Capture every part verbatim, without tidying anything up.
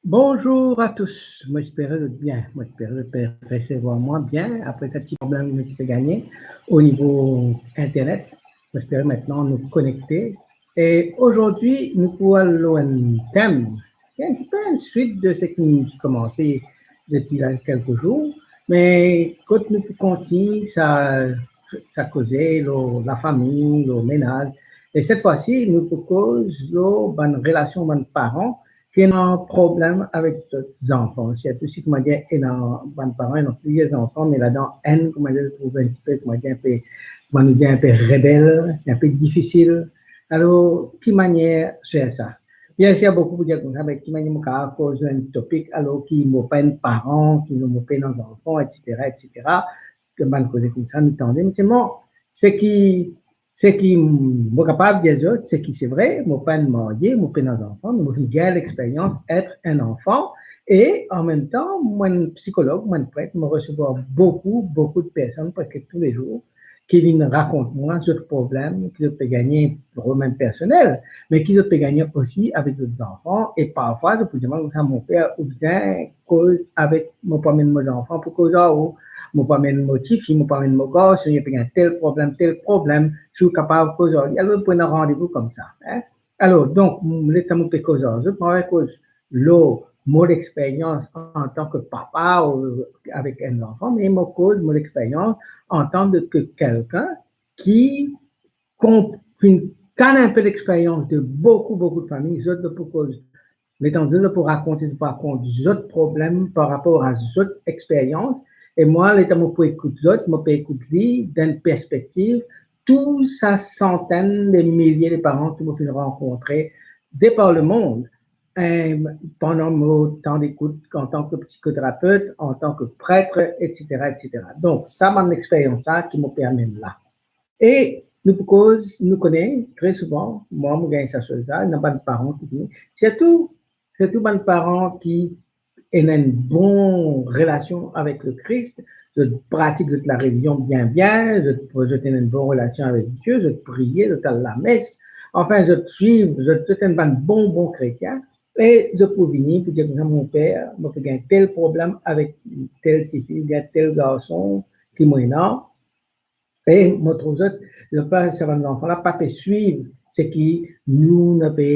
Bonzour a tous, mo espere zot bien, mo espere zot pe resevwar mwa bien apre sa ti problem nou ti pe gagne o nivo internet. Mo espere aster nou konekte. E azordi nou pou al lor enn tem ki enn tipe enn swit de seki nou ti koumanse depi la kelke zour, me kot nou pou kontign sa, sa koze lor lafami, lor menaz. E set fwa si nou pou koz lor bann relasion bann paran ki ena problem avek zot zanfan. Sirtou si, koumadir, ena bann paran, ena plizier zanfan, me ladan enn, koumadir, trouv enn tipe, koumadir, enpe, koumadir, enpe rebel, enpe difisil. Alor, ki manier fer sa? Biensir, boukou pou dir koumsa, me ki manier mo kapav koz enn topik, alor ki mo pa enn paran, ki mo pena zanfan, etsetera, etsetera. Ki bann koze koumsa, nou tande, me selman, seki, seki mo kapav dir zot, seki se vre, mo pa enn marye, mo pena zanfan, me mo finn gagn lexperyans et enn anfan, e anmemtan, mo enn psikolog, mo enn pret, mo resevwar boukou, boukou de personn, preske toulezour, ki vinn rakont mwa zot problem, ki zot pe gagne, problem personel, me ki zot pe gagne osi avek zot zanfan, e parfwa, zot pou dir mwa koumsa, "Mon per, ou bizin koz avek, mo pou amenn mo zanfan pou koz ar ou, mo pou amenn mo tifi, mo pou amenn mo garson, li pe gagn tel problem, tel problem, si ou kapav koz ar li." Alor, pran randevou koumsa, hein. Alor, donk, letan mo pe koz ar zot, mo pa koz lor mo lexperyans antan ke papa ou avek enn zanfan, me mo koz mo lexperyans antan ke kelkenn ki konp-, finn tann enpe lexperyans de boukou, boukou de fami, zot, zot pou koz, letan zot, zot pou rakont, zot pou rakont zot problem par rapor a zot experyans, e mwa, letan mo pou ekout zot, mo pe ekout li dan enn perspektiv tou sa santenn de milie de paran ki mo finn rankontre de par lemond, em, pandan mo tan dekout antan ke psikoterapet, antan ke pret, etsetera, etsetera. Donk, sa bann experyans la ki mo pe amenn la. E nou pou koz, nou kone, tre souvan, mwa, mo gagn sa soz la, ena bann paran ki vini, sirtou, sirtou bann paran ki ena enn bon relasion avek Lekris, zot pratik zot larelizion bien, bien, zot, zot ena enn bon relasion avek Die, zot priye, zot al lames, anfin, zot swiv, zot, zot enn bann bon, bon kretien, e zot pou vini pou dir koumsa, "Mon per, mo pe gagn tel problem avek tel tifi, oubien tel garson ki mo ena." E mo trouv zot, zot pa, sa bann zanfan la pa pe swiv seki nou, nou pe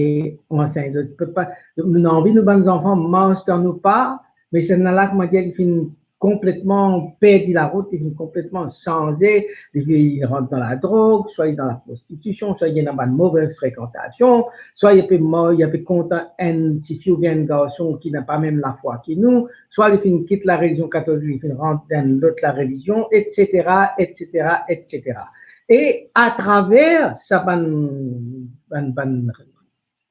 ansegn zot. Pe pa, nou anvi nou bann zanfan mars dan nou pa, me sa ena la, koumadir, li finn konpletman perdi larout, li finn konpletman sanze, li, li rant dan ladrog, swa li dan laprostitision, swa li ena bann move frekantasion, swa li pe mar-, li pe kontan enn tifi oubien enn garson ki napa mem lafwa ki nou, swa li finn kit larelizion katolik, li finn rant dan enn lot larelizion, etsetera, etsetera, etsetera. E atraver sa bann, bann, bann,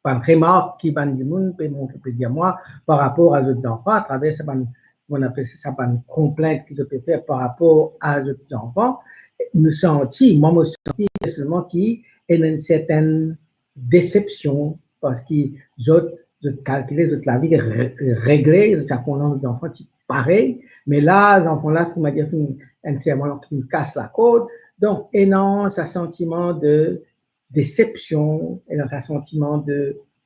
bann remark ki bann dimoun pe montre, pe dir mwa par rapor a zot zanfan, atraver sa bann, mo apel sa, sa bann konplint ki zot pe fer par rapor a zot zanfan, nou santi, mwa mo santi personelman ki ena enn sertenn desepsion, parski zot, zot kalkile zot lavi re-, regle, zot ti a kontan zot zanfan ti parey, me la, zanfan la, koumadir, finn enn serman ki finn kas lakord. Donk, ena sa santiman de desepsion, ena sa santiman de,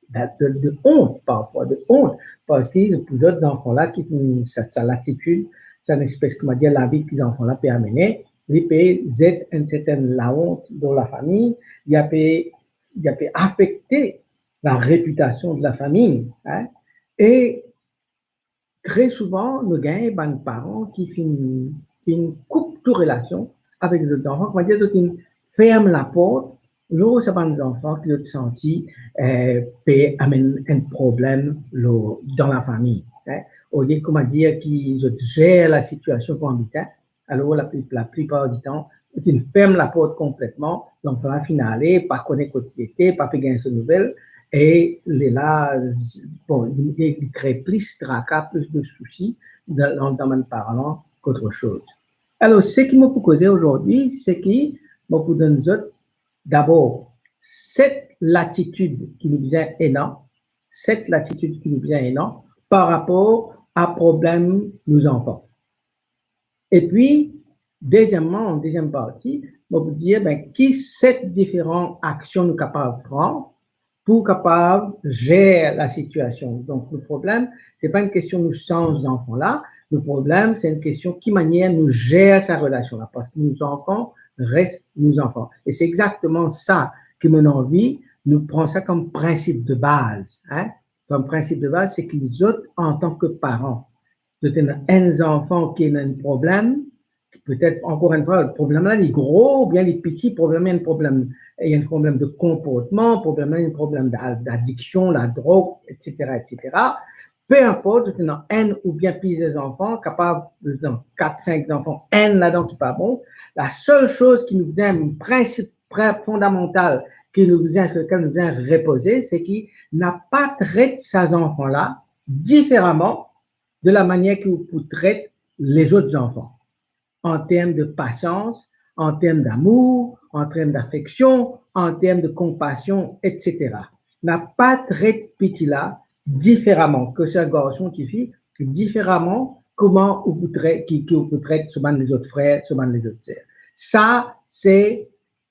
de, de, de ont, parfwa, de ont, parski pou zot, zanfan la ki finn sa, sa latitid, sa enn espes, koumadir, lavi ki zanfan la pe amene, li pe zet enn sertenn laont dan lafami, li pe, li pe afekte larepitasion de lafami, hein. E tre souvan, nou gagn bann paran ki finn, finn koup tou relasion avek zot zanfan, koumadir, zot finn ferm laport lor sa bann zanfan ki zot santi, eh, pe amenn enn problem lor, dan lafami, hein. Olie, koumadir, ki zot zer lasitiasion kouma bizin, alor, lapli-, laplipar ditan, li finn ferm laport konpletman, zanfan la finn ale, pa kone kot li ete, pa pe gagn so nouvel, e lerla, bon, li, li kre plis traka, plis de sousi dan, dan, dan bann paran kot otrosoz. Alor, seki mo pou koze azordi, seki mo pou donn zot dabor set latitid ki nou bizin ena, set latitid ki nou bizin ena par rapor a problem nou zanfan. Epi, dezieman, deziem parti, mo pou dir, ben, ki set diferan aksion nou kapav pran pou kapav zer lasitiasion. Donk, nou problem, se pa enn kestion nou sanz zanfan la, nou problem, se enn kestion ki manier nou zer sa relasion la, parski nou zanfan res nou zanfan. E se exakteman sa ki mo anvi nou pran sa kom prinsip de baz, hein? Kom prinsip de baz, se ki zot, antan ki paran, zot ena enn zanfan ki ena enn problem, petet, ankor enn fwa, problem la, li gro oubien li piti, problem la, enn problem, enn problem de konportman, problem la, enn problem dal-, ladiksion, ladrog, et cetera, et cetera. Pe inport, zot ena enn oubien plizier zanfan, kapav, zot ena kat, sink zanfan, enn ladan ki pa bon. Lasel soz ki nou bizin, prinsip pre-, fondamantal ki nou bizin, sir lekel nou bizin repoze, se ki na pa tret sa zanfan la diferaman de la manier ki ou pou tret lezot zanfan, an term de pasians, an term damour, an term dafeksion, an term de konpasion, et cetera. Na pa tret piti la diferaman, ki sa garson ki fi, diferaman kouma ou pou tret, ki, ki ou pou tret so bann lezot frer, so bann lezot ser. Sa, se,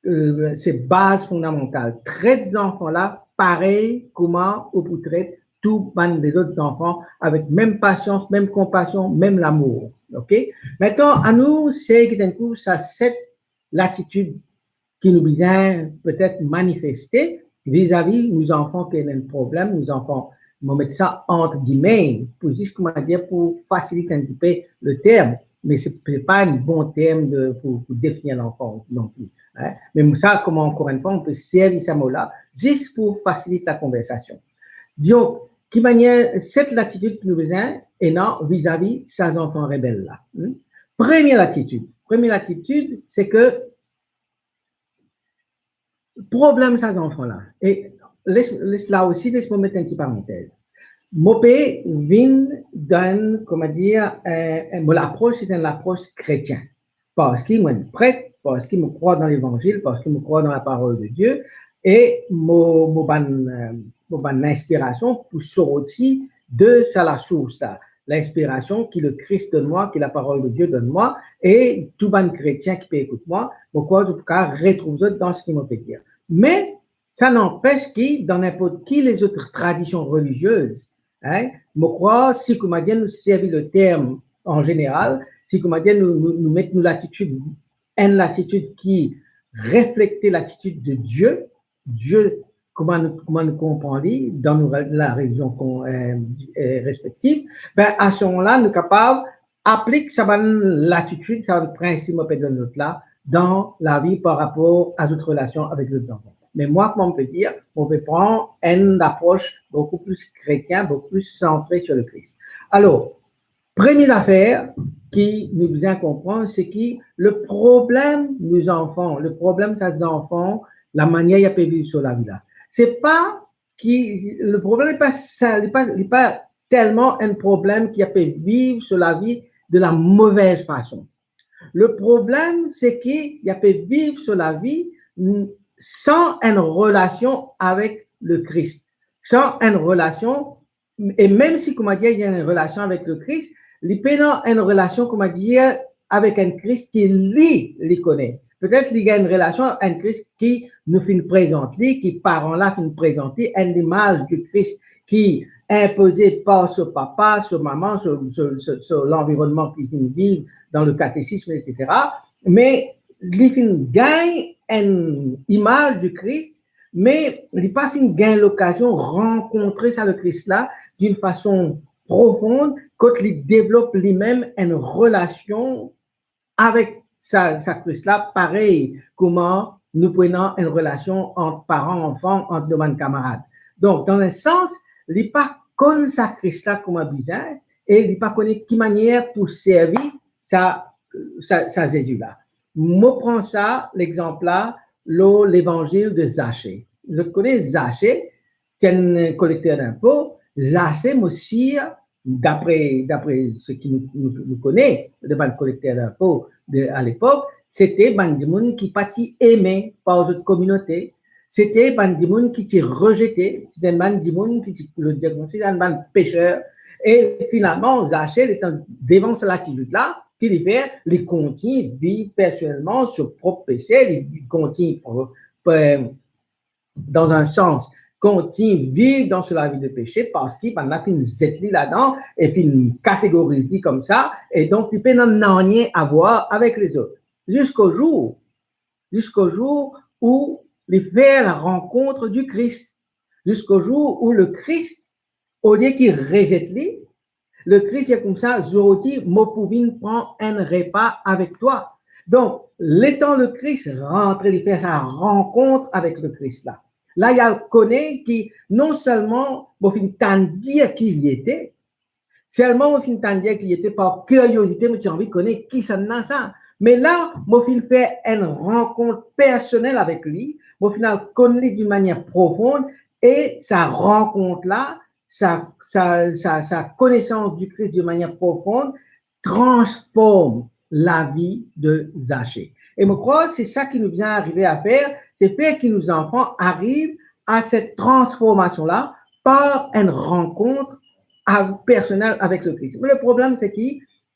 eh, se baz fondamantal. Tret zanfan la parey kouma ou pou tret tou bann lezot zanfan, avek mem pasians, mem konpasion, mem lamour. Ok? Aster, anou sey get enn kou sa set latitid ki nou bizin petet manifeste vizavi nou zanfan ki ena enn problem, nou zanfan, mo met sa ant gime, pou zis, kouma dir, pou fasilit enn tipe le term, me se, se pa enn bon term de, pou, pou definir lanfan non pli, hein. Me sa, kouma, ankor enn fwa, nou pe servi sa mo la, zis pou fasilit lakonversasion. Donk, ki manier, set latitid ki nou bizin ena vizavi sa zanfan rebel la, hmm? Premie latitid, premie latitid, se ke problem sa zanfan la, e les, les la osi, les mo met enn ti parantez. Mo pe vinn dan, kouma dir, eh, mo lapros, se enn lapros kretien. Parski mo enn pret, parski mo krwar dan Levanzil, parski mo krwar dan laparol de Die, e mo, mo bann, eh, mo bann linspirasion pou sorti de sa lasours la. Linspirasion ki Lekris donn mwa, ki laparol de Die donn mwa, e tou bann kretien ki pe ekout mwa, mo krwar zot pou kapav retrouv zot dan seki mo pe dir. Me sa nanpes ki dan ninport ki lezot tradision reliziez, hein, mo krwar, si, kouma dir, nou servi le term an zeneral, si, kouma dir, nou, nou, nou met nou latitid, enn latitid ki reflekte latitid de Die, Die, kouma nou, kouma nou konpran li dan nou re-, larelizion kon, eh, eh, respektif, be, a se moman la, nou kapav aplik sa bann latitid, sa bann prinsip mo pe donn zot la, dan lavi par rapor a zot relasion avek zot zanfan. Me mwa, kouma mo pe dir, mo pe pran enn lapros boukou pli kretien, boukou pli santre sir Lekris. Alor, premie zafer ki nou bizin konpran, se ki le problem nou zanfan, le problem sa zanfan, lamanier li pe viv so lavi la, se pa ki, le problem li pa sa, li pa, li pa telman enn problem ki li pe viv so lavi de la movez fason. Le problem, se ki li pe viv so lavi, mm, san enn relasion avek Lekris, san enn relasion, e mem si, kouma dir, li ena enn relasion avek Lekris, li pena enn relasion, kouma dir, avek enn Kris ki li, li kone. Petet li ena enn relasion, enn Kris ki nou finn prezant li, ki paran la finn prezant li, enn limaz de Kris ki inpoze par so papa, so mama, so, so, so, so lanvironnman ki li finn viv dan le katesism, et cetera. Me li finn gagn enn imaz de Kris, me li pa finn gagn lokazion rankontre sa Lekris la d'une façon profonde, kot li devlop limem enn relasion avek sa, sa Kris la, parey kouma nou pou ena enn relasion ant paran, anfan, ant nou bann kamarad. Donk, dan enn sans, li pa konn sa Kris la kouma bizin, e li pa kone ki manier pou servi sa, sa, sa Zezi la. Mo pran sa, lexanp la, lor Levanzil de Zache. Zot kone Zache, ti enn kolekter dinpo. Zache, mo sir, dapre, dapre seki nou, nou, nou kone, de bann kolekter dinpo de, a lepok, sete bann dimoun ki pa ti eme par zot kominote, sete bann dimoun ki ti rezete, sete bann dimoun ki ti, zot dir koumsa, bann peser. E finalman, Zache, letan devan sa latitid la, ki li fer? Li kontign viv personelman so prop pese, li kontign, eh, dan enn sans, kontign viv dan so lavi de pese, parski bannla finn zet li ladan e finn kategoriz li koumsa, e donk li pena nanye a vwar avek lezot. Ziska zour, ziska zour ou li fer la rankont di Kris, ziska zour ou Lekris, olie ki rezet li, Lekris dir koumsa, zordi mo pou vinn pran enn repa avek twa. Donk, letan Lekris rantre, li fer sa rankont avek Lekris la. La, li al kone ki non selman mo finn tann dir ki li ete, selman mo finn tann dir ki li ete, par kiryozite, mo ti anvi kone kisannla sa. Me la, mo finn fer enn rankont personel avek li, mo finn al konn li dimanier profon, e sa rankont la, sa, sa, sa, sa konesans di Kris dimanier profon transform lavi de Zache. E mo krwar se sa ki nou bizin arive a fer, se fer ki nou zanfan ariv a set transformasion la par enn rankont av-, personel avek Lekris. Me leproblem se ki,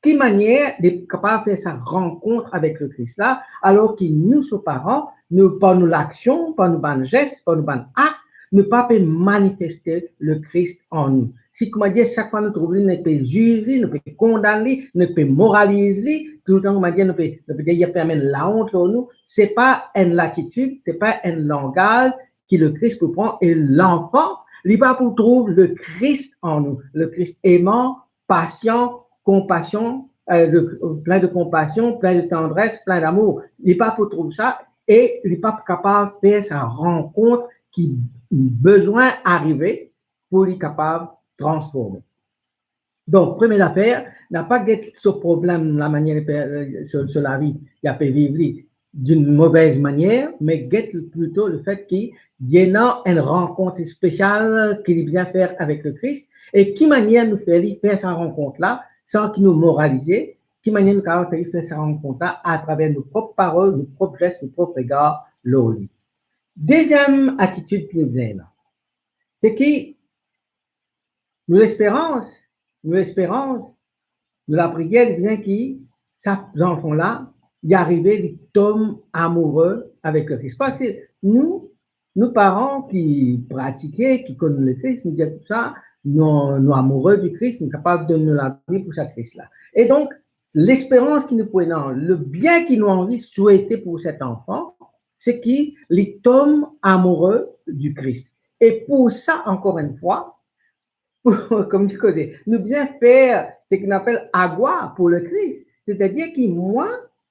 ki manier li kapav fer sa rankont avek Lekris la, alor ki nou, so paran, nou, par nou laksion, par nou bann zes, par nou bann akt, nou pa pe manifeste Lekris an nou. Si, koumadir, sak fwa nou trouv li, nou pe ziz li, nou pe kondann li, nou pe moraliz li, toultan, koumadir, nou pe, nou pe dir, li pe amenn laont lor nou, se pa enn latitid, se pa enn langaz ki Lekris pou pran, e lanfan, li pa pou trouv Lekris an nou, Lekris eman, pasian, konpasion, eh, le, plin de konpasion, plin de tandres, plin damour. Li pa pou trouv sa e li pa pou kapav fer sa rankont ki bizin arive pou li kapav transforme. Donk, premie zafer, napa get so problem, lamanier li pe, eh, so, so lavi, li pe viv li, d'une mauvaise manière, me get plito lefet ki li ena enn rankont spesial ki li bizin fer avek Lekris, e ki manier nou fer li fer sa rankont la san ki nou moralize, ki manier nou kapav fer li fer sa rankont la atraver nou prop parol, nou prop zes, nou prop regar lor li. Deziem atitid ki nou bizin ena, se ki nou lesperans, nou lesperans, nou lapriyer, li bizin ki sa zanfan la, li arive, li tom amoure avek Lekris. Parski nou, nou paran ki pratike, ki konn Lekris, nou dir koumsa, nou, nou amoure di Kris, nou kapav donn nou lavi pou sa Kris la. E donk, lesperans ki nou pou ena, lebien ki nou anvi swete pou set anfan, se ki li tom amoure di Kris. E pou sa, ankor enn fwa, pou, kouma dir koze, nou bizin fer seki nou apel agwa pou Lekris. Setadir ki mwa,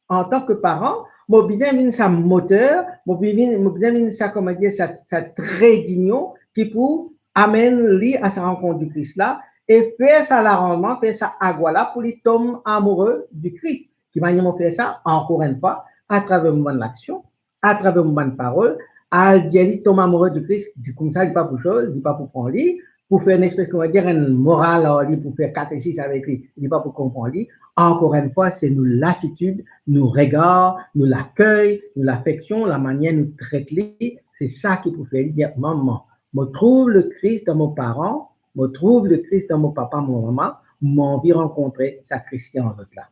antan ki paran, mo bizin vinn sa moter, mo bizin, mo bizin vinn sa, koumadir, sa, sa tre dinyon ki pou amenn li a sa rankont di Kris la, e fer sa laranzman, fer sa agwa la pou li tom amoure di Kris. Ki manier mo fer sa? Ankor enn fwa, atraver mo bann laksion, atraver mo bann parol, al dir li tom amoure di Kris, dir koumsa li pa pou soz, li pa pou pran li, pou fer enn espes, koumadir, enn moral ar li, pou fer katesis avek li, li pa pou konpran li. Ankor enn fwa, se nou latitid, nou regar, nou lakey, nou lafeksion, lamanier nou tret li, se sa ki pou fer li dir, "Mama, mo trouv Lekris dan mo paran, mo trouv Lekris dan mo papa, mo mama, mo anvi rankontre sa Kris ki an zot la."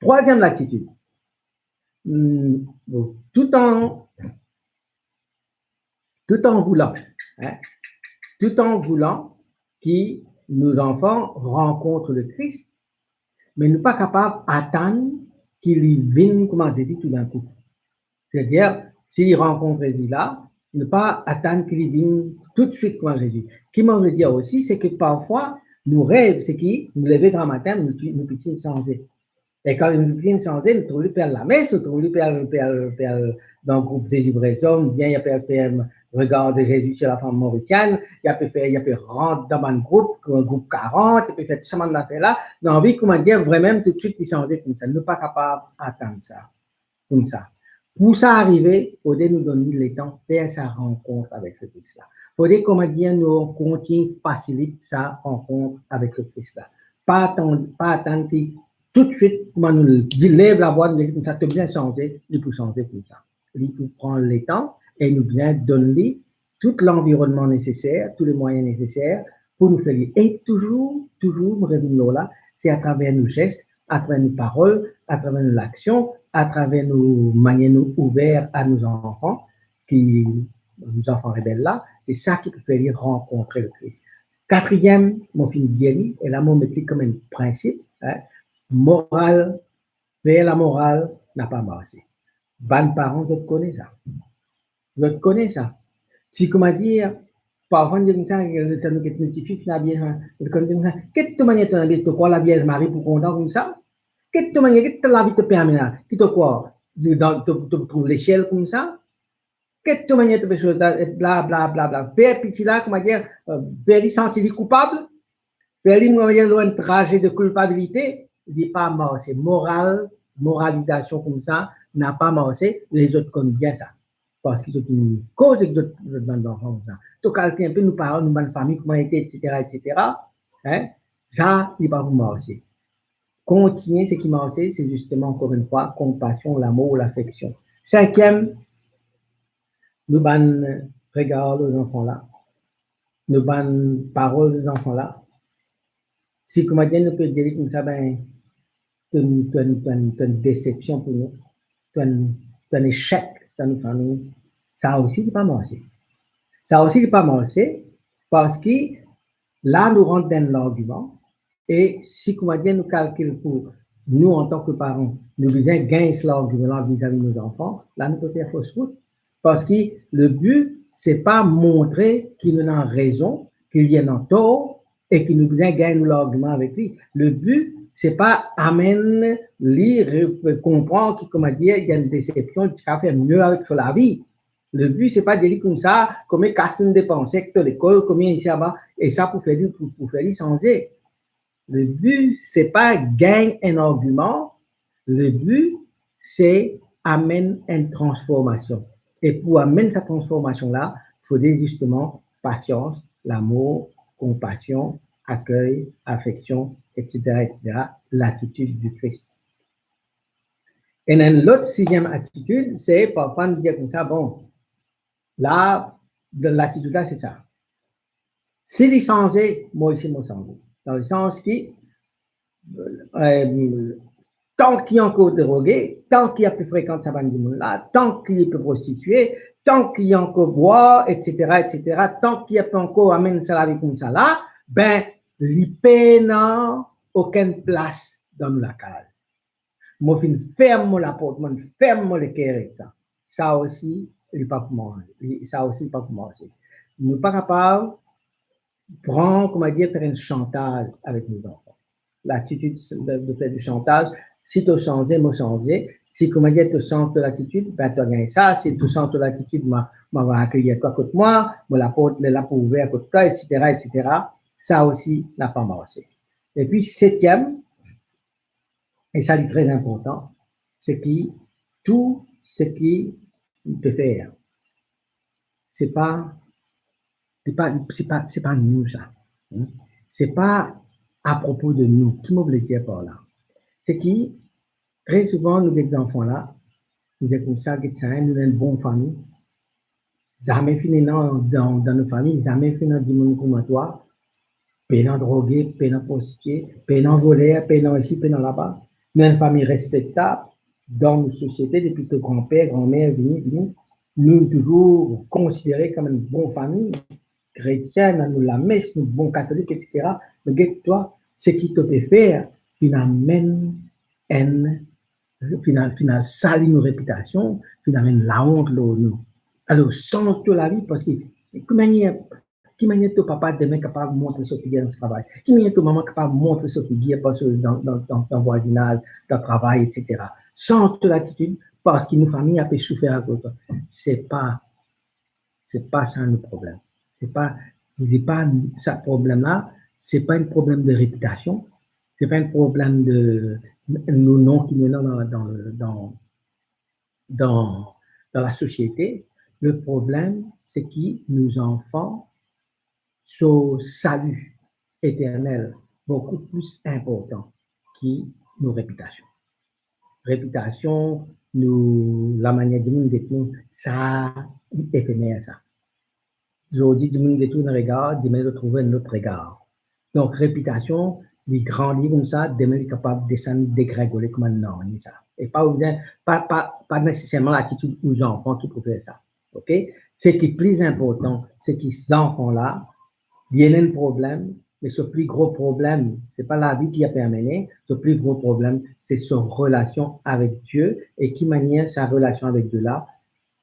Trwaziem latitid, hmm, bon, tout an, tout an voulan, hein, tout an voulan ki nou zanfan rankont Lekris, me nou pa kapav atann ki li vinn kouma Zezi toudainkou. Setadir, si li rankontre Zezi la, nou pa atann ki li vinn toutswit kouma Zezi. Ki mo ve dir osi, se ki parfwa nou rev, se ki nou leve gramatin, nou, nou pikin sanze. E kan nou pikin sanze, nou trouv li pe al lames, nou trouv li pe al, pe al, pe al dan group Zezi Vre Zom, oubien li pe al fer Regard de Jésus sur la femme mauricienne, li pe fer, li pe rant dan bann group, group karant, li pe fer tou sa bann zafer la, nou anvi, koumadir, vremem toutswit li sanze koumsa. Nou pa kapav atann sa. Koumsa. Pou sa arive, fode nou donn li letan fer sa rankont avek Lekris la. Fode, koumadir, nou kontign fasilit sa rankont avek Lekris la. Pa atann, pa atann ki toutswit, kouma nou dir, lev lavwa, nou dir koumsa, to bizin sanze, li pou sanze koumsa. Li pou pran letan e nou bizin donn li tou lanvironnman neseser, tou lemwayin neseser pou nou fer li. E touzour, touzour, mo revinn lor la, se atraver nou zes, atraver nou parol, atraver nou laksion, atraver nou manier nou ouver a nou zanfan, ki, nou zanfan rebel la, Se sa ki pou fer li rankontre Lekris. Katriem, mo finn dir li, e la mo met li kom enn prinsip, moral, fer lamoral napa marse. Bann paran, zot kone sa. Zot kone sa. Si, koumadir, parfwa nou dir koumsa, letan nou get nou tifi finn abiye, zot konn dir koumsa, "Get to manier to abiye, to krwar Lavierz Mari pou kontan koumsa? Get to manier, get to lavi to pe amenn la, ki to krwar, dan, to, to trouv lesiel koumsa? Get to manier to pe sot la, bla, bla, bla, bla." Fer piti la, koumadir, fer li santi li koupab, fer li, koumadir, lor enn traze de koulpabilite, li pa marse. Moral, moralizasion koumsa napa marse, lezot konn bien sa. Parski zot inn koz ek zot, zot bann zanfan koumsa. To kalkil enpe nou paran, nou bann fami, kouma ete, etsetera, etsetera. Hein? Sa, li pa pou marse. Kontinie, seki marse, se zisteman, ankor enn fwa, konpasion, lamour, lafeksion. Sinkiem, nou bann regar lor zanfan la, nou bann parol lor zanfan la. Si, koumadir, nou pe dir li koumsa, ben, to enn, to enn, to enn, to enn desepsion pou nou, to enn, to enn esek dan nou fami, sa osi li pa marse. Sa osi li pa marse, parski la nou rant dan largiman, e si, koumadir, nou kalkil pou nou, antan ke paran, nou bizin gagn sa largiman la vizavi nou zanfan, la nou pe fer fos rout. Parski le bi, se pa montre ki nou ena rezon, ki li ena tor, e ki nou bizin gagn nou largiman avek li. Le bi, se pa amenn li re-, konpran ki, koumadir, li ena enn desepsion, li ti kapav fer mie avek so lavi. Le bi, se pa dir li koumsa, konbien kas to'nn depanse ek to lekol, konbien isi laba, e sa pou fer li, pou, pou fer li sanze. Le bi, se pa gagn enn argiman, le bi, se amenn enn transformasion. E pou amenn sa transformasion la, fode zisteman pasians, lamour, konpasion, akey, afeksion, etsetera, etsetera, latitid di Kris. E enn lot siziem atitid, se parfwa nou dir koumsa, bon, la, latitid la, se sa. Si li sanze, mwa osi mo sanze. Dan lesans ki, eh, tan ki ankor droge, tan ki ape frekant sa bann dimoun la, tan ki li pe prostitie, tan ki li ankor bwar, etsetera, etsetera, tan ki li ape ankor amenn sa lavi koumsa la, ben, li pena okenn plas dan nou lakaz. Mo finn ferm mo laport, mo finn ferm mo leker ek sa. Sa osi, li pa pou marse. Li, sa osi, li pa pou marse. Nou pa kapav pran, koumadir, fer enn shantaz avek nou zanfan. Latitid de, de fer di shantaz, si to sanze, mo sanze. Si, koumadir, to sanz to latitid, ben, to gagn sa. Si to sanz to latitid, mo, mo va akeyir twa kot mwa, mo laport la pou ouver kot twa, etsetera, etsetera. Sa osi, napa marse. Epi, setiem, e sa li tre inportan, se ki tou seki nou pe fer, se pa, se pa, se pa, se pa nou sa. Hmm? Se pa apropo de nou. Ki mo vle dir par la? Se ki tre souvan nou get zanfan la, nou dir koumsa, get sa, nou enn bon fami, zame finn ena dan, dan nou fami, zame finn ena dimoun kouma twa, pena droge, pena prostitie, pena voler, pena isi, pena laba. Nou enn fami respektab dan nou sosiete, depi to granper, granmer vini, vini, nou touzour konsidere kom enn bon fami, kretien, nou al lames, nou bon katolik, etsetera. Me get twa, seki to pe fer, finn amenn enn, finn al, finn al sali nou repitasion, finn amenn laont lor nou. Alor, sanz to lavi, parski ki manier, ki manier to papa demin kapav montre so figir dan travay? Ki manier to mama kapav montre so figir, parski dan, dan, dan, dan vwazinaz, dan travay, etsetera? Sanz to latitid, parski nou fami ape soufer akoz twa. Se pa, se pa sa nou problem. Se pa, se pa sa problem la, se pa enn problem de repitasion, se pa enn problem de nou non ki nou ena dan, dan, dan, dan, dan lasosiete. Le problem, se ki nou zanfan, so sali eternel, boukou plis inportan ki nou repitasion. Repitasion, nou, lamanier dimoun get nou, sa efemer sa. Zordi dimoun get ou enn regar, demin zot trouv ou enn lot regar. Donk, repitasion, li grandi koumsa, demin li kapav desann, degringole kouma nanye sa. E pa oblizan, pa, pa, pa neseserman latitid ou zanfan ki pou fer sa. Ok? Seki pli inportan, seki zanfan la, li ena enn problem, me so pli gro problem, se pa lavi ki a pe amene, so pli gro problem, se so relasion avek Die, e ki manier sa relasion avek Die la,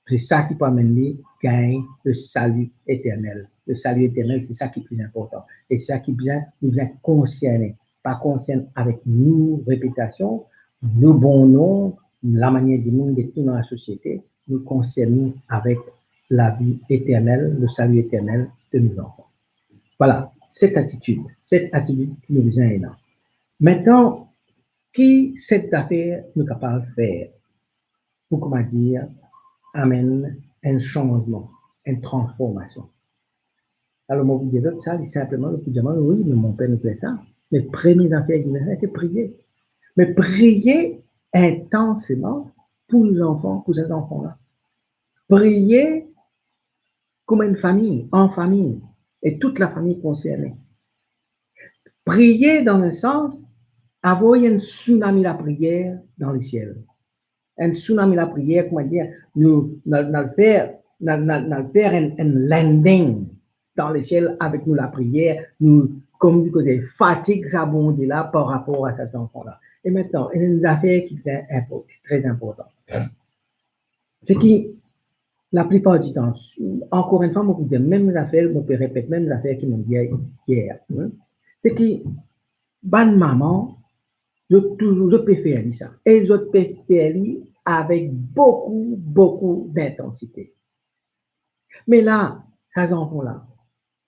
se sa ki pou amenn li gagn le salut éternel. Le salut éternel, se sa ki pli inportan. E sa ki bizin, nou bizin konserne, pa konserne avek nou repitasion, nou bon nom, lamanier dimoun get nou dan lasosiete, nou konserne avek lavi eternel, le salut éternel de nou zanfan. Vwala, set atitid, set atitid ki nou bizin ena. Aster, ki set zafer nou kapav fer pou, kouma dir, amenn enn sanzman, enn transformasion? Alor, mo pou dir zot sa, li sinpleman, zot pou dir mwa, "Wi, me monper, nou fer sa." Me premie zafer ki nou fer, se priye. Me priye intanseman pou nou zanfan, pou sa zanfan la. Priye kouma enn fami, an fami, e tout lafami konserne. Priye dan enn sans, avoy enn tsunami lapriyer dan lesiel. Enn tsunami lapriyer, kouma dir, nou, nou al, nou al fer, nou al, nou al, nou al fer enn, enn landing dan lesiel avek nou lapriyer, nou, kouma dir, koze fatig sa Bondie la par rapor a sa zanfan la. E aster, enn zafer ki tre inpor-, tre inportan. Seki, laplipar di tan, ankor enn fwa, mo pou dir mem zafer, mo pe repet mem zafer ki mo dir yer, hmm? Seki, bann mama, zot touzour, zot pe fer li sa. E zot pe fer li avek boukou, boukou dintansite. Me la, sa zanfan la,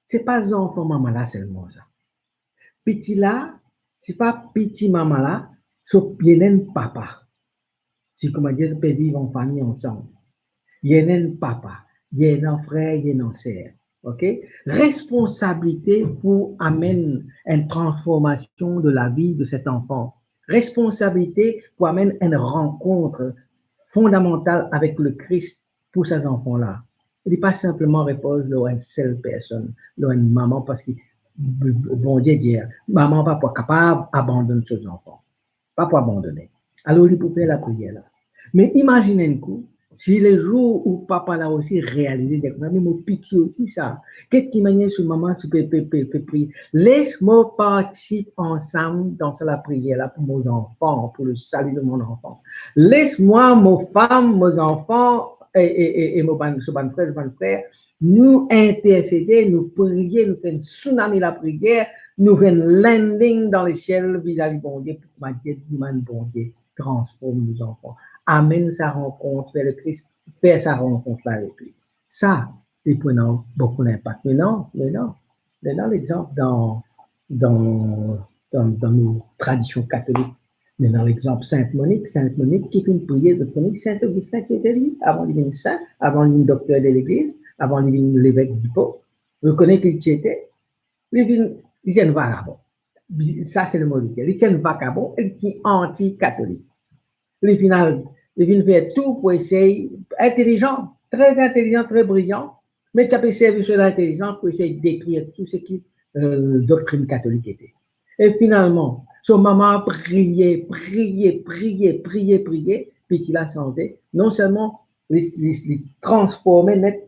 se pa zanfan mama la selman sa. Piti la, se pa piti mama la, so, li ena enn papa. Si, kouma dir, pe viv an fami ansam. Li ena enn papa, li ena frer, li ena ser. Ok? Responsabilite pou amenn enn transformasion de lavi de set zanfan. Responsabilite pou amenn enn rankont fondamantal avek Lekris pou sa zanfan la. Li pa sinpleman repoz lor enn sel personn, lor enn mama, parski B-, B-, Bondie dir, mama pa pou kapav abandonn so zanfan. Pa pou abandone. Alor, li pou fer lapriyer la. Me imazinn enn kou, si lezour ou papa la osi realize, dir, "Me mo piti osi sa. Get ki manier so mama ti pe, pe, pe, pe priye. Les mwa partisip ansam dan sa lapriyer la pou mo zanfan, pou le salut de mon enfant. Les mwa, mo fam, mo zanfan, e, e, e, e mo bann, so bann frer, so bann frer, nou intersede, nou priye, nou fer enn tsunami lapriyer, nou fer enn landing dan lesiel vizavi Bondie, pou kouma dir, dimann Bondie, transform nou zanfan. Amenn sa rankont ver Lekris, fer sa rankont la avek li." Sa, li pou ena boukou linpak. Me non, me non, me non, lexanp dan, dan, dan, dan nou tradision katolik, me non, lexanp Sint Monik, Sint Monik ki finn priye, zot kone Sint Ogzistin ki ete li, avan li vinn sin, avan li vinn dokter de Legliz, avan li vinn levek Dipo, zot kone ki li ti ete? Li vinn, li ti enn vakabon. Sa se lemo li ti. Li ti enn vakabon e li ti anti-katolik. Li finn al, li finn fer tou pou esey, intelizan, tre intelizan, tre briyan, me ti pe servi so lintelizans pou esey detrir tou seki, eh, doktrin katolik ete. E finalman, so mama priye, priye, priye, priye, priye, piti la sanze. Non selman li, li, li transforme net,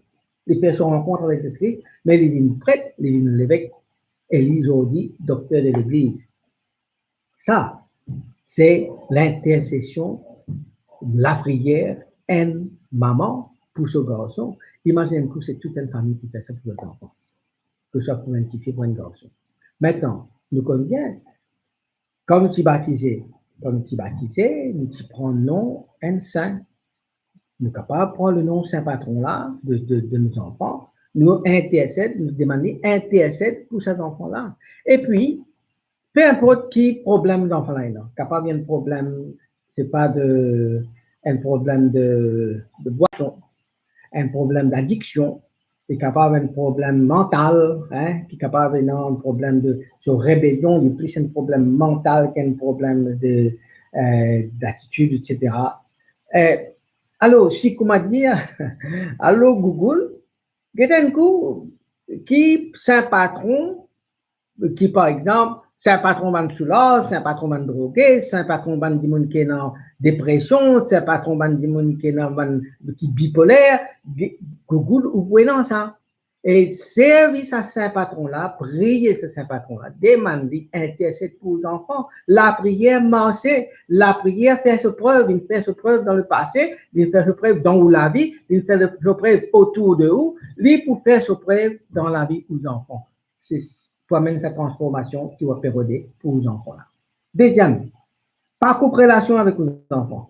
li fer so rankont avek Lekris, me li vinn pret, li vinn levek, e li zordi dokter de Legliz. Sa, se lintersesion, lapriyer enn mama pou so garson. Imazinn enn kou, se tou enn fami ki fer sa pou zot zanfan. Ke sa pou enn tifi, pou enn garson. Aster, nou konn bien, kan nou ti batize, kan nou ti batize, nou ti pran nom enn sin. Nou kapav pran le nom sin patron la de, de, de nou zanfan, nou intersed, nou demann li intersed pou sa zanfan la. Epi, pe inport ki problem zanfan la ena, kapav enn problem, se pa de, enn problem de, de bwason, enn problem d'adiksion, li kapav enn problem mantal, hein, ki kapav ena enn problem de, so rebelion, li plis enn problem mantal ki enn problem de, eh, d'atitid, et cetera. Eh, alor, si kouma dir, alor Google, get enn kou, ki sin patron, ki, par exanp, Sin patron bann soulaz, sin patron bann droge, sin patron bann dimoun ki ena depresion, sin patron bann dimoun ki ena bann ki bipoler, ge-, gougoul ou pou ena sa. E servi sa sin patron la, priye sa sin patron la, demann li intersed pou zanfan. Lapriyer marse, lapriyer fer so prev, li fer so prev dan lepase, li fer so prev dan ou lavi, li fer so prev otour de ou, li pou fer so prev dan lavi ou zanfan. Se pou amenn sa transformasion ki ou pe rode pou ou zanfan la. Deziem, pa koup relasion avek ou zanfan.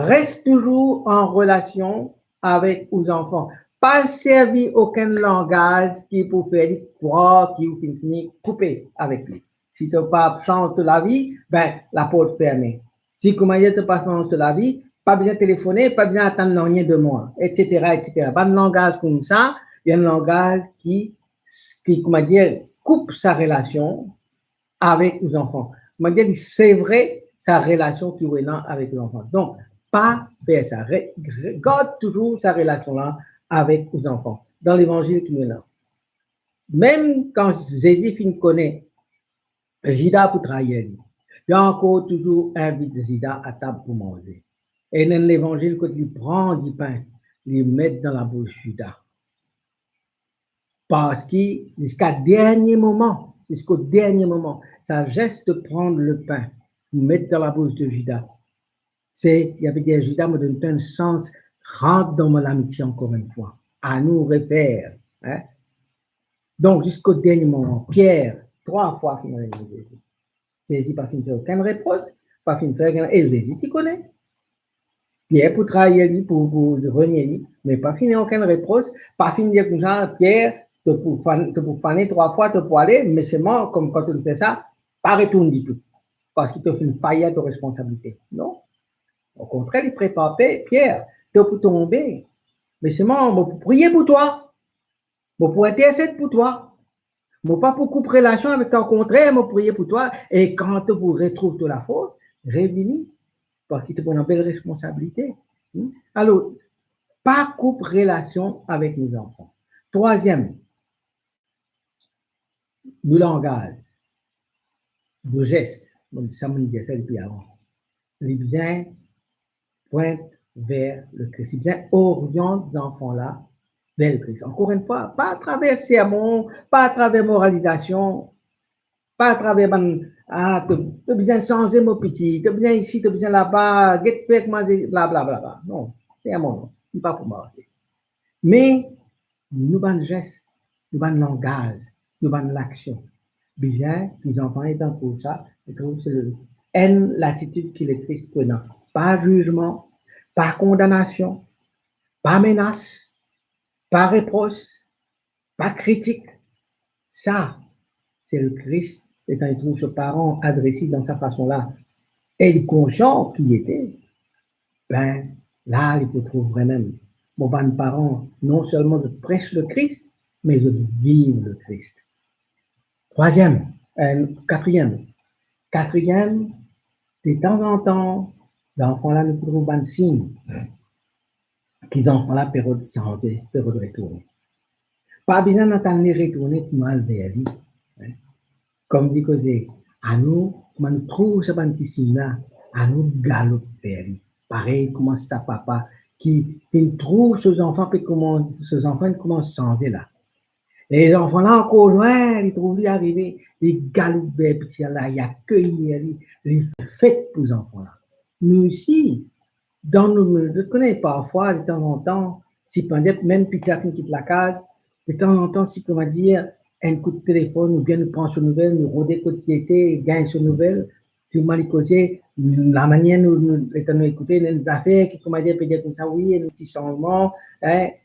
Res touzour an relasion avek ou zanfan. Pa servi okenn langaz ki pou fer li krwar ki ou finn fini koupe avek li. Si to pa sanz to lavi, ben, laport ferme. Si koumadir to pa sanz to lavi, pa bizin telefone, pa bizin atann nanye de mwa, etsetera, etsetera. Bann langaz koumsa, li enn langaz ki, ki, koumadir, koup sa relasion avek ou zanfan. Koumadir, li sevre sa relasion ki ou ena avek ou zanfan. Donk, pa fer sa. Re-, re-, gard touzour sa relasion la avek ou zanfan. Dan levanzil ki nou ena, mem kan Zezi finn kone Zida pou trair li, li ankor touzour invit Zida atab pou manze. E ena enn levanzil kot li pran dipin, li met dan labous Zida. Parski ziska dernie moman, ziska dernie moman, sa zes de pran lepin, met dan labous de Zida, se, li ape dir Zida, mo donn twa enn sans, rant dan mo lamitie ankor enn fwa. Anou refer, hein? Donk, ziska dernie moman, Pier, trwa fwa finn renie Zezi. Zezi pa finn fer okenn repros, pa finn fer okenn, e Zezi ti kone. Pier pou trair li, pou, pou renie li, me pa finn okenn repros, pa finn dir koumsa, Pier, to pou fan-, to pou fane trwa fwa, to pou ale, me selman, kouma to fer sa, pa retourn ditou, parski to finn fail a to responsabilite. Non. Okontrer, li prepar Pe-, Pier, to pou tonbe, me selman, mo pou priye pou twa. Mo pou intersed pou twa. Mo pa pou koup relasion avek twa, okontrer, mo priye pou twa. E kan to pou retrouv to lafors, revini, parski to pou ena bel responsabilite. Hmm? Alor, pa koup relasion avek nou zanfan. Trwaziem, nou langaz, nou zes, bon, sa mo dir sa depi avan. Li bizin pwint ver Lekris. Li bizin oriant zanfan la ver Lekris. Ankor enn fwa, pa atraver sermon, pa atraver moralizasion, pa atraver bann, ah, to, to bizin sanze mo piti, to bizin isi, to bizin laba, get fer kouma ze-, bla, bla, bla, bla. Non, sermon, non, li pa pou marse. Me nou bann zes, nou bann langaz, nou bann laksion. Bizin ki zanfan etan pou sa, e trouv se le, enn latitid ki Lekris pou ena. Pa zizman, pa kondanasion, pa menas, pa repros, pa kritik. Sa, se Lekris, letan li trouv so paran adres li dan sa fason la, e li konsian ki li ete, ben, la, li pou trouv vremem, mo bann paran, non selman zot pres Lekris, me zot viv Lekris. Trwaziem, eh, katriem. Katriem, detanzantan, zanfan la, nou pou trouv bann sign ki zanfan la pe rod sanze, pe rod retourne. Pa bizin atann li retourne pou nou al ver li. Hein? Kouma dir koze, anou, kouma nou trouv sa bann ti sign la, anou galop ver li. Parey kouma sa papa ki finn trouv so zanfan pe koumans, so zanfan koumans sanze la. E zanfan la ankor lwin, li trouv li arive, li galop ver piti la, li akeyir li, li fer fet pou zanfan la. Nou osi, dan nou, zot kone, parfwa, detanzantan, si pandan mem piti la finn kit lakaz, detanzantan, si, kouma dir, enn kout telefonn, oubien nou pran so nouvel, nou rode kot li ete, gagn so nouvel, si kouma li koze, lamanier nou, nou, letan nou ekoute, ena enn zafer ki, kouma dir, pe dir koumsa, wi, ena ti sanzman, hein.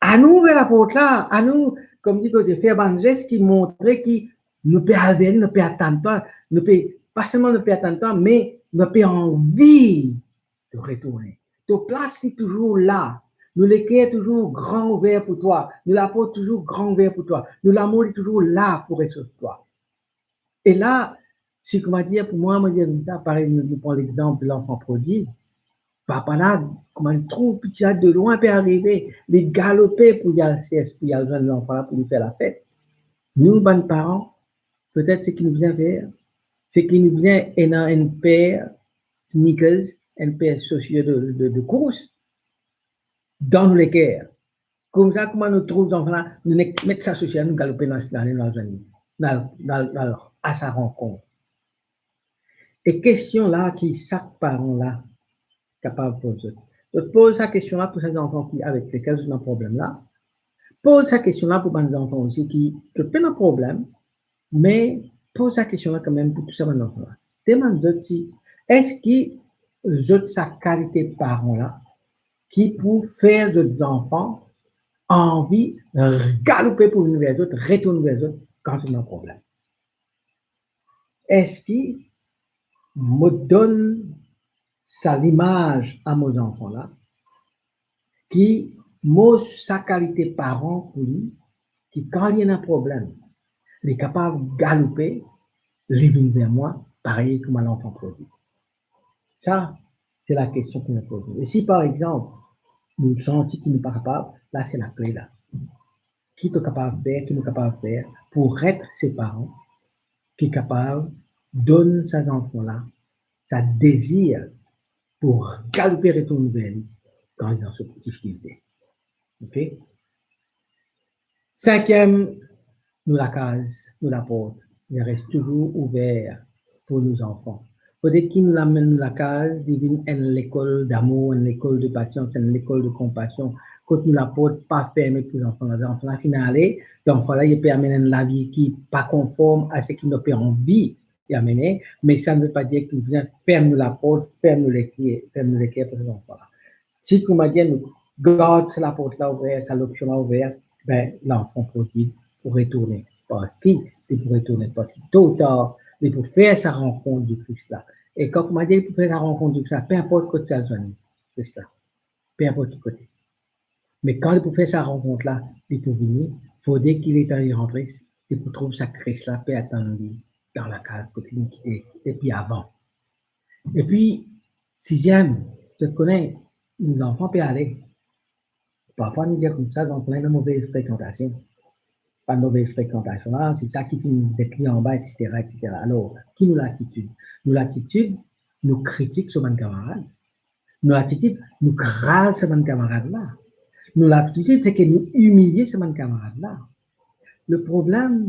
Anou ouver laport la, anou, kouma dir koze, fer bann zes ki montre ki nou pe al ver li, nou pe atann twa, nou pe, pa selman nou pe atann twa, me nou pe anvi to retourne. To plas li touzour la. Nou leker touzour gran ouver pou twa. Nou laport touzour gran ouver pou twa. Nou lamour li touzour la pou resevwar twa. E la, si, kouma dir, pou mwa, mo dir koumsa, parey nou, nou pran lexanp de lanfan prodig, papa la, kouma li trouv piti la de lwin pe arive, li galope pou li al sers, pou li al zwenn zanfan la, pou li fer lafet. Nou, bann paran, Petet seki nou bizin fer, seki nou bizin ena enn per sneakers, enn per sosir de, de, de kours dan nou leker. Koumsa, kouma nou trouv zanfan la, nou nek met sa sosir, nou galoupe dan, dan, dan, dan, dan, dan, a sa rankont. E kestion la ki sak paran la kapav poz zot. Zot poz sa kestion la pou sa zanfan ki avek lekel zot ena problem la. Poz sa kestion la pou bann zanfan osi ki zot pena problem, me poz sa kestion la kanmem pou tou sa bann zanfan la. Demann zot si, eski zot sa kalite paran la ki pou fer zot zanfan anvi galoupe pou vinn ver zot, retourn ver zot kan zot ena problem? Eski mo donn sa limaz a mo zanfan la, ki mo sa kalite paran pou li, ki kan li ena problem, li kapav galoupe, li vinn ver mwa, parey kouma lanfan prodig? Sa, se lakestion ki nou poze. E si, par exanp, nou santi ki nou pa kapav, la se lakle la. Ki to kapav fer, ki nou kapav fer pou ret se paran ki kapav donn sa zanfan la sa dezir pou galoupe retourn ver li kan li dan so difikilte. Ok? Sinkiem, nou lakaz, nou laport, li res touzour ouver pou nou zanfan. Fode ki nou lame nou lakaz, li vinn enn lekol damour, enn lekol de pasians, enn lekol de konpasion, kot nou laport pa ferme pou zanfan la. Zanfan la finn ale, zanfan la, li pe amenn enn lavi ki pa konform a seki nou pe anvi li amene, me sa nou pa dir ki nou bizin ferm nou laport, ferm nou leker, ferm nou leker pou sa zanfan la. Si kouma dir nou gard sa laport la ouver, sa lopsion la ouver, be, lanfan prodig pou retourne. Parski li pou retourne, parski to ou tar, li pou fer sa rankont di Kris la. E kan kouma dir li pou fer sa rankont di Kris la, pe inport kot li al zwenn Kris la, pe inport ki kote. Me kan li pou fer sa rankont la, li pou vini, fode ki letan li rantre, li pou trouv sa Kris la pe atann li dan lakaz kot li kite depi avan. Epi, siziem, zot kone, nou zanfan pe ale. Parfwa nou dir koumsa, zanfan la ena move frekantasion. Bann move frekantasion la, se sa ki finn met li anba, etsetera, etsetera. Alor, ki nou latitid? Nou latitid, nou kritik so bann kamarad. Nou latitid, nou kraz sa bann kamarad la. Nou latitid, se ke nou imilie sa bann kamarad la. Le problem,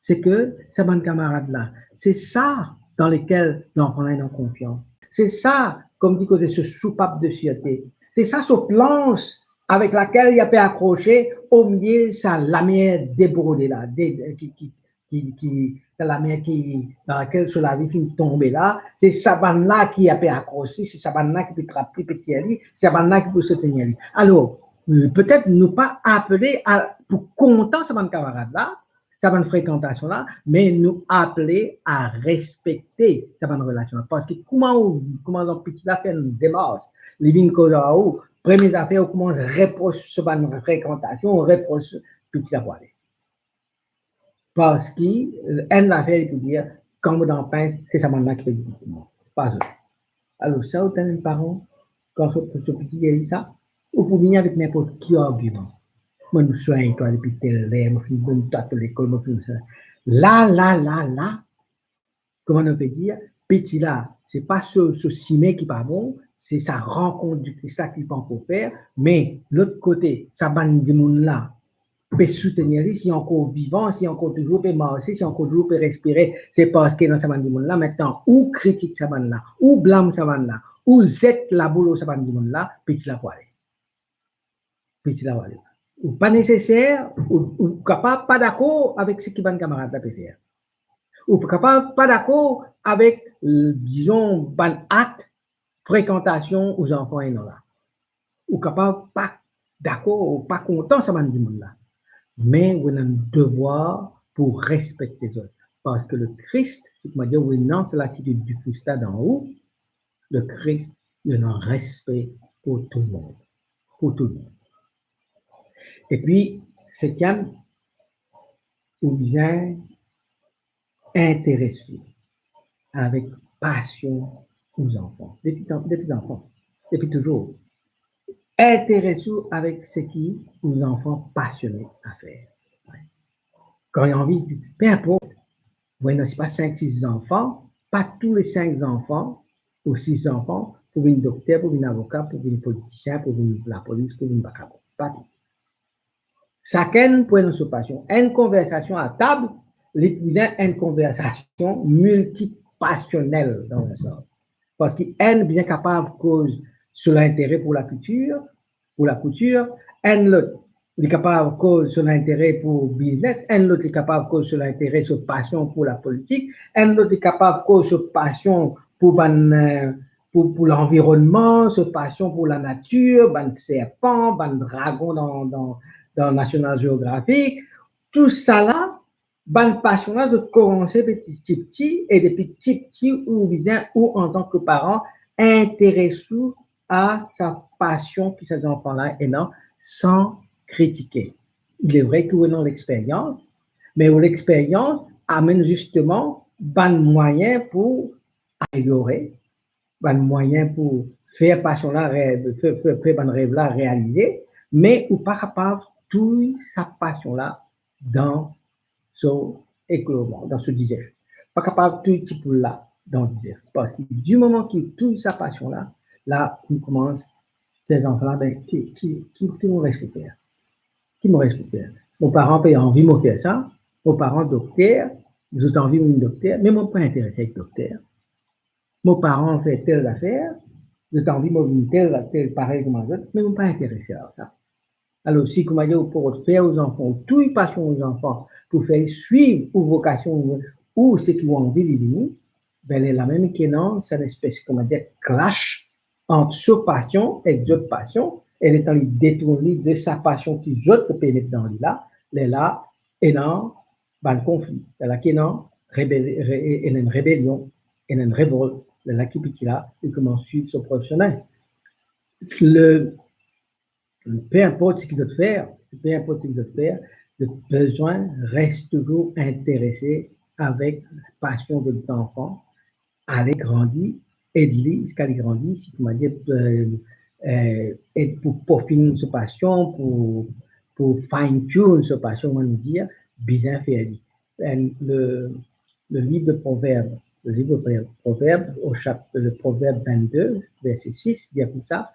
se ke sa bann kamarad la, se sa dan lekel zanfan la ena konfians. Se sa, kouma dir koze, so soupap de fierte. Se sa so plans avek lakel li pe akrose omilie sa lamer debrode la, de, ki, ki, ki, ki, sa lamer ki, dan lakel so lavi finn tonbe la, se sa bann la ki pe akrose, se sa bann la ki pe trap li, pe tir li, se sa bann la ki pou soutenir li. Alor, petet nou pa apele a, pou kontan sa bann kamarad la, sa bann frekantasion la, me nou apele a respekte sa bann relasion la. Parski kouma ou, kouma piti la fer enn demars, li vinn koz ar ou, premie zafer ou koumans repros so bann frekantasion, ou repros, piti la pou ale. Parski, eh, enn zafer li pou dir, kan mo dan pin, se sa bann la ki pe dir pou mwa, pa zot. Alor, sa ou tann enn paran, kan so, so piti dir li sa, ou pou vini avek ninport ki argiman. Mo finn swegn twa depi tel ler, mo finn donn twa to lekol, mo finn sa. La, la, la, la, kouma nou pe dir, piti la, se pa so, so sime ki pa bon, se sa rankont di Kris la ki li pa ankor fer, me lot kote, sa bann dimoun la, pe soutenir li, si ankor vivan, si ankor touzour pe marse, si ankor touzour pe respire, se parski dan sa bann dimoun la, mintnan, ou kritik sa bann la, ou blam sa bann la, ou zet labou lor sa bann dimoun la, piti la pou ale. Piti la pou ale. Ou pa neseser, ou, ou kapav pa dakor avek seki bann kamarad la pe fer. Ou kapav pa dakor avek, dizon, bann akt, frekantasion ou zanfan ena la. Ou kapav pa dakor, ou pa kontan sa bann dimoun la. Me ou ena devwar pou respekte zot. Parski Lekris, seki mo dir, ou ena sa latitid Lekris la dan ou, Lekris, li ena respe pou tou dimoun. Pou tou dimoun. Epi, setiem, ou bizin interes ou avek pasion ou zanfan. Depi zan-, depi zanfan. Depi touzour. Interes ou avek seki ou zanfan pasione a fer. Kan li anvi, pe inport. Ou ena, sipa, sink, sis zanfan, pa tou le sink zanfan ou sis zanfan pou vinn dokter, pou vinn avoka, pou vinn politisien, pou vinn lapolis, pou vinn vakabon. Pa tou. Sakenn pou ena so pasion. Enn konversasion atab, li pou bizin enn konversasion miltipasionel dan enn sans. Parski enn bizin kapav koz so lintere pou lakoutir, pou lakoutir, enn lot li kapav koz so lintere pou biznes, enn lot li kapav koz so lintere, so pasion pou lapolitik, enn lot li kapav koz so pasion pou bann, eh, pou, pou lanvironnman, so pasion pou lanatir, bann serpan, bann dragon dan, dan, dan National Geographic. Tousala, bann pasion la, zot koumanse depi tipti, e depi tipti, ou bizin, ou antan ke paran, interes ou a sa pasion ki sa zanfan la ena san kritike. Il est vrai ki ou ena lexperyans, me ou lexperyans amenn zisteman bann mwayin pou ameliore, bann mwayin pou fer pasion la re-, fer, fer, fer bann rev la realize, me ou pa kapav touy sa pasion la dan so eklozman, dan so dizef. Pa kapav touy ti poul la dan dizef. Parski di moman ki touy sa pasion la, la ou koumans fer zanfan la, be, ki, ki, ki, ki mo res pou fer? Ki mo res pou fer? Mo paran pe anvi mo fer sa, mo paran dokter, zot anvi mo vinn dokter, me mo pa interese avek dokter. Mo paran fer tel zafer, zot anvi mo vinn tel, tel parey kouma zot, me mo pa interese ar sa. Alor, si, kouma dir, ou pou fer ou zanfan, ou touy pasion ou zanfan pou fer swiv ou vokasion ou seki ou anvi li vini, be, lerla mem ki ena sa espes, kouma dir, clash ant so pasion ek zot pasion, e letan li detourn li de sa pasion ki zot pe met dan li la, lerla ena bann konfli, lerla ki ena rebel-, re-, ena enn rebelion, ena enn revolt, lerla ki piti la, li koumans swiv so prop semin. Le, pe inport seki zot fer, pe inport seki zot fer, zot bizin res touzour interese avek pasion de zot zanfan, ale grandi, ed li ziska li grandi, si, kouma dir, eh, eh, ed pou pofinn so pasion, pou, pou fine tune so pasion, kouma nou dir, bizin fer li. Eh, le, le livre de Proverbes, le livre de Proverbes, au chapitre, le Proverbe vingt-deux, verset six, dit comme ça,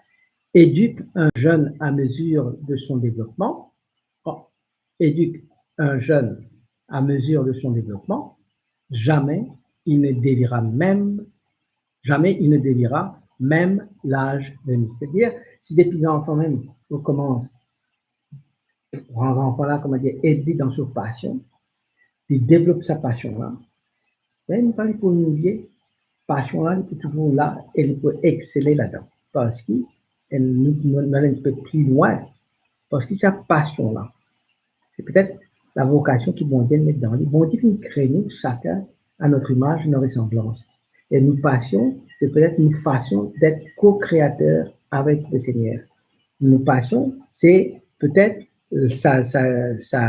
éduque un jeune à mesure de son développement, éduque un jeune à mesure de son développement, jamais il ne déviera même, jamais il ne déviera même l'âge venu. C'est-à-dire, si depi zanfan mem, ou koumans pran zanfan la, kouma dir, ed li dan so pasion, li devlop sa pasion la, be, li pa pou oublie, pasion la, li pou touzour la e li pou exsele ladan. Parski, eh, nou, nou, nou al enn tipe pli lwin. Parski sa pasion la, se petet la vokasion ki Bondie met dan li. Bondie finn kre nou sakenn à notre image et notre ressemblance. E nou pasion, se petet nou fason d'être co-créateur avec le Seigneur. Nou pasion, se petet, eh, sa, sa, sa,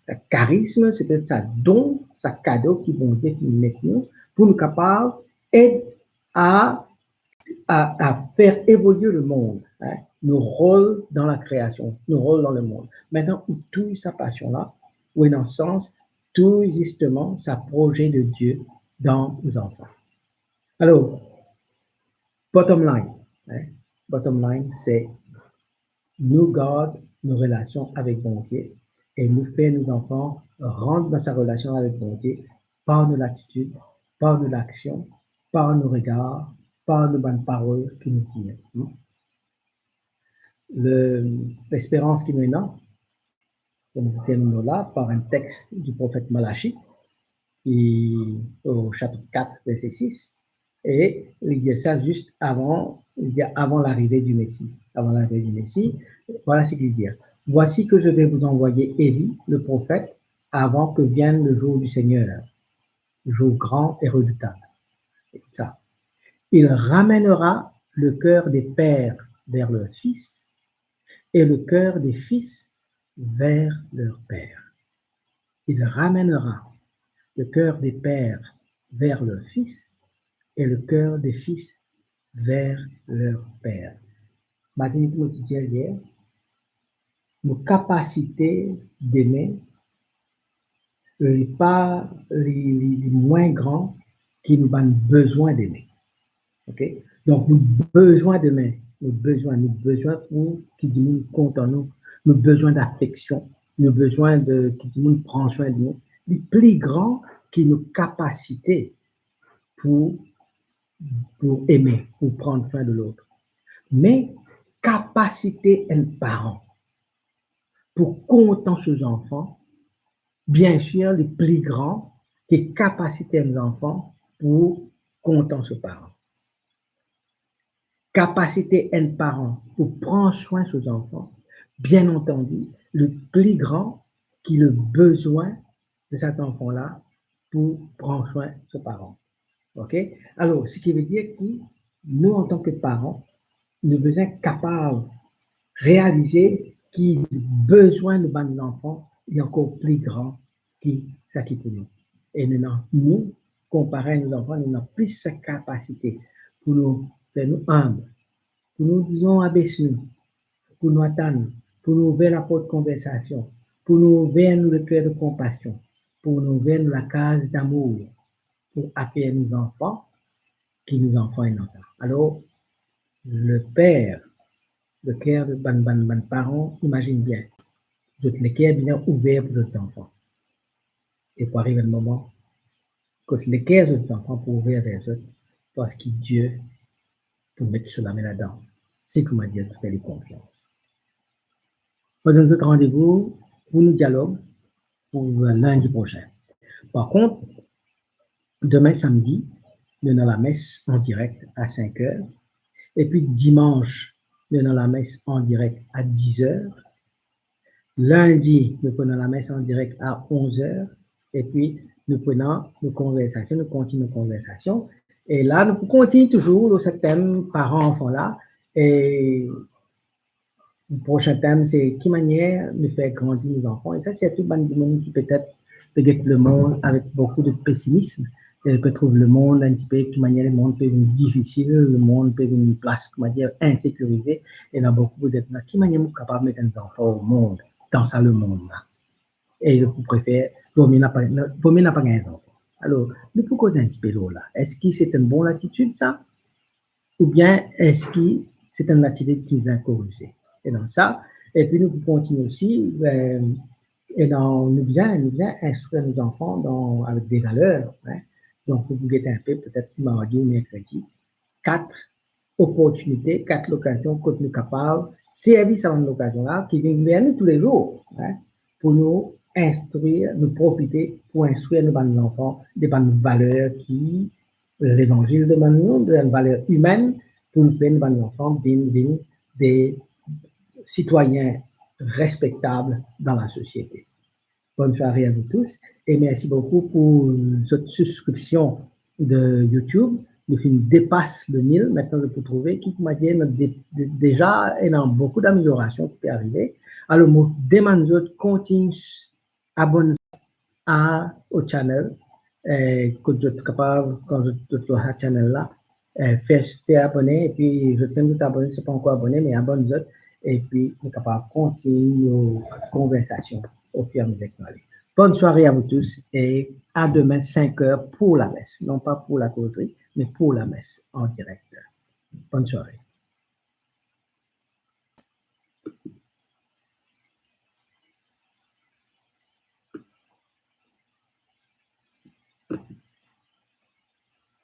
sa karism, se petet sa don, sa kado ki Bondie finn met nou pou nou kapav ed a, a, a fer evolie lemond, hein, nou rol dan lakreasion, nou rol dan lemond. Aster ou touy sa pasion la, ou ena sans touy zisteman sa proze de Dieu dan ou zanfan. Alor, bottom line, hein, bottom line, se nou gard nou relasion avek Bondie e nou fer nou zanfan rant dan sa relasion avek Bondie par nou latitid, par nou laksion, par nou regar, par nou bann parol ki nou dir. Hmm? Le, lesperans ki nou ena, nou terminn la par enn text du profet Malachi, ki, au chapitre quatre, verset six, e li dir sa zis avan, li dir avan larive di Mesi. Avan larive di Mesi, vwala seki li dir : « Voici que je vais vous envoyer Élie, le prophète, avant que vienne le jour du Seigneur, jour grand et redoutable. » Sa. « Il ramènera le cœur des pères vers leurs fils, et le cœur des fils vers leurs pères. » Il ramènera le cœur des pères vers leurs fils et le cœur des fils vers leurs pères. Matin, nou ti dir yer, nou kapasite d'aimer, li pa, li, li, li mwin gran ki nou bann bezwin dime. Ok? Donk, nou bezwin dime, nou bezwin, nou bezwin pou ki dimoun kontan nou, nou bezwin dafeksion, nou bezwin de ki dimoun pran swin de nou. Li pli gran ki nou kapasite pou, pou eme, pou pran swin de lot. Me kapasite enn paran pou kontan so zanfan, biensir, li pli gran ki kapasite enn zanfan pou kontan so paran. Kapasite enn paran pou pran swin so zanfan, bien antandi, li pli gran ki le bezwin de sa zanfan la pou pran swin so paran. Ok? Alor, seki ve dir ki nou, antan ki paran, nou bizin kapav realize ki bezwin nou bann zanfan li ankor pli gran ki seki pou nou. E nou ena, nou, konpare nou zanfan, nou ena plis sa kapasite pou nou fer nou inb, pou nou, dizon, abes nou, pou nou atann, pou nou ouver laport konversasion, pou nou ouver nou leker de konpasion, pou nou ouver nou lakaz damour, pou akeyer nou zanfan, ki nou zanfan ena sa. Alor, leper, leker de bann, bann, bann paran, imazinn bien, zot leker bizin ouver pou zot zanfan. E pou ariv enn moman, kot leker zot zanfan pou ouver ver zot, parski Die pou met so lame ladan, si kouma dir, zot fer li konfians. Mo donn zot randevou pou nou dialog pou lindi prosin. Par kont, demin samdi, nou ena lames an direk a sink er, epi dimans, nou ena lames an direk a diz er. Lindi, nou pou ena lames an direk a onz er, epi nou pou ena nou konversasion, nou kontign nou konversasion. E la, nou pou kontign touzour lor sa tem paran-zanfan la, e prosin tem, se ki manier nou fer grandi nou zanfan. E sa, sirtou bann dimoun ki petet pe get lemond avek boukou de pesimism, e pe trouv lemond enn tipe, ki manier lemond pe vinn difisil, lemond pe vinn plas, kouma dir, insekirize, e ena boukou pou dir, ki manier mo kapav met enn zanfan o mond, dan sa lemond la? E ou prefer, vomie napa, vomie napa gagn zanfan. Alor, nou pou koz enn tipe lor la. Eski se enn bon latitid sa? Oubien eski se enn latitid ki bizin korize? E dan sa, epi nou pou kontign osi, eh, e dan, nou bizin, nou bizin instrir nou zanfan dan, avek de valer, hein. Donk, nou pou gete inpe, petet mardi ou merkredi, kat oportinite, kat lokazion kot nou kapav servi sa bann lokazion la ki vinn ver nou toulezour, hein, pou nou instrir, nou profite pou instrir nou bann zanfan de bann valer ki Levanzil demann nou, de bann valer imenn, pou nou fer nou bann zanfan vinn, vinn de sitwayin respektab dan lasosiete. Bonn sware a zot tou e mersi boukou pou zot sibskripsion de YouTube. Nou finn depas le mil, aster zot pou trouve ki, kouma dir, nou de-, de-, deza ena boukou dameliorasion ki pe arive. Alor, mo demann zot kontign abonn a, o channel, eh, kot zot kapav, kan zot, zot lor sa channel la, eh, fer, fer abone, epi zot mem zot abone, si pa ankor abone, me abonn zot, epi nou kapav kontign nou konversasion ofiramezie ki nou ale. Bonn sware a zot tou e a demin sink er pou lames, non pa pou lakozri, me pou lames an direk. Bonn sware.